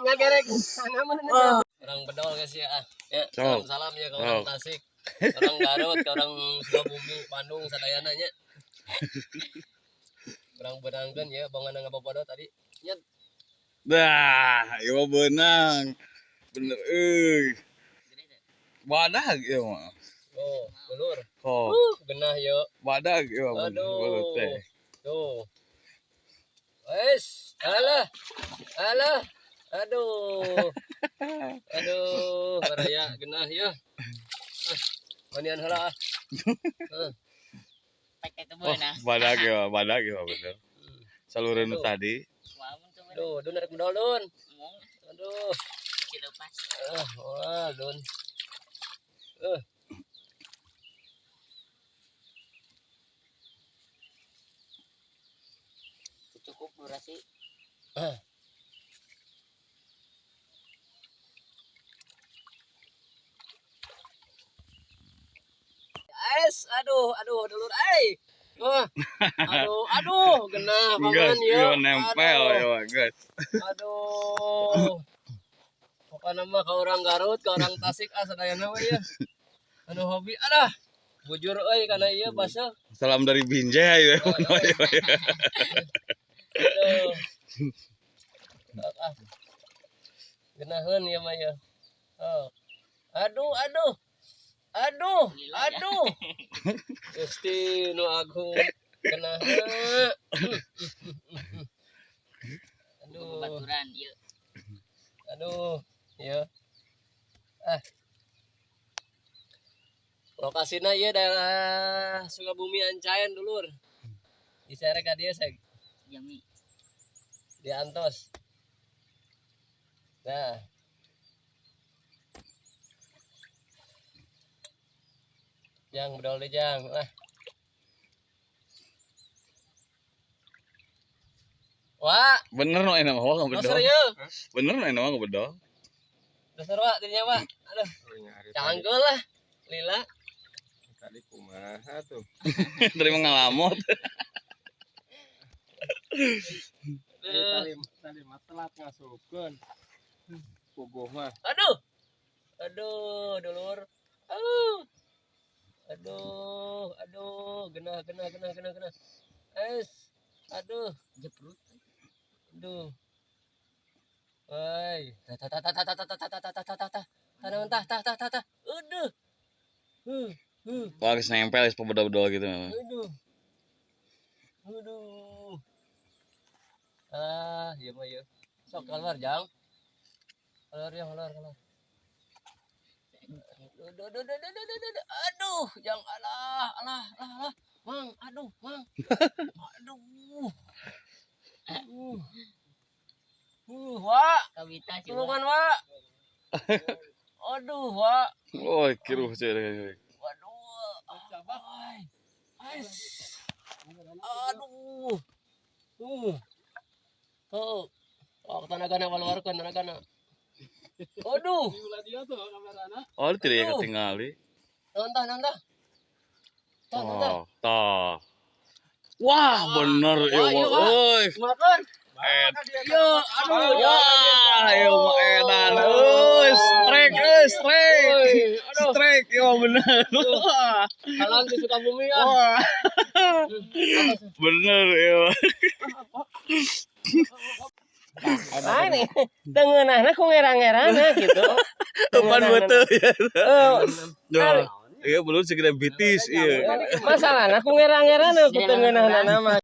Ngagerek. Orang bedol guys ya. Ya, Sok. salam-salam ya ke orang Sok. Tasik, orang Garut, ke orang Sukabumi, Bandung sadayana nya. Urang beunangkeun ya bongan ngabobodo tadi. Nya. Dah, ieu mah beunang. Bener euy. Badag ieu mah. Oh, dulur. Oh, Genah yo. badag ieu mah bener belut Aduh. teh. Tuh. Wes, alah. Alah. Aduh. Aduh, baraya genah ya. Ah, manian heula ah. Heuh. Pakai itu Oh, beunang. badag ieu mah bener. Saluran nu tadi. Aduh, dun rek medol dun. Aduh. Cilepas. Ah, wah, dun. Cukup durasi. Es, aduh, aduh, dulur, ai. Wah, aduh, aduh, genah Guys, banget ya. ieu nempel Aduh. ieu mah, guys. Aduh. Pokoknya mah ke orang Garut, ke orang Tasik ah sadayana we ya. Anu hobi alah. Bujur euy kana ieu baseuh. Salam dari Binjai ya. Aduh. Ah. Genaheun ieu mah ya. Oh. Aduh, aduh. Aduh, aduh. Gusti nu agung. Genaheun. Aduh. Baturan ieu. Aduh, ya. Ah. Lokasina ieu daerah Sukabumi Ancayan dulur. Diserek ka dieu seg Jami. di Antos. Nah. Jang bedol deh jang. Lah. Wah, Bener no enak mah oh, ngabedol. serius. Bener no enak mah ngabedol. Dasar Wak, dirinya Wak. Aduh, canggul lah. Lila. Tadi kumaha tuh. Terima ngalamot. Aduh. Tadi mah telat ngasupkeun. Puguh mah. Aduh. Aduh, dulur. Aduh. Aduh, aduh, genah, genah, genah, genah, genah. Es. Aduh, Jeprut. aduh. Woi, tah tah tah tah tah tah tah tah tah tah tah tah. Tanah tah tah tah tah tah. Aduh. Wah, geus nempel geus pebedol-bedol gitu memang. Aduh. Aduh. Ah, iya mah iya. Sok keluar, Jang. Keluar ya, keluar, keluar. Aduh, aduh, aduh, aduh, aduh, aduh, aduh. Aduh, jang alah, alah, alah, alah. Mang, aduh, mang. Aduh. Wak. Kawita sih. Tulungan, Wak. Aduh, Wak. Oh, kiruh sih. Waduh. Ay. Aduh. Oh. Oh, tanagana waluarkeun tanagana. Aduh. Oh, tidak ya ketinggali. Nonton, nonton. Tah, nonton. Oh, tah. Wah, bener Wah, ieu iya, mah. Wak. Euy. Makan. Et. Yo, aduh. Wah, ieu mah edan. Euy, strike, euy, strike. Euy, aduh. Strike ieu mah bener. Wah. Salam di Sukabumi ah. Wah. Bener ieu. Ah, ini tengeunahna ku ngerang-ngerangna gitu. Depan betul ya. Eh, Iya, belum segede bitis ieu. masalahna ku ngerang-ngerangna ku tengeunahna mah.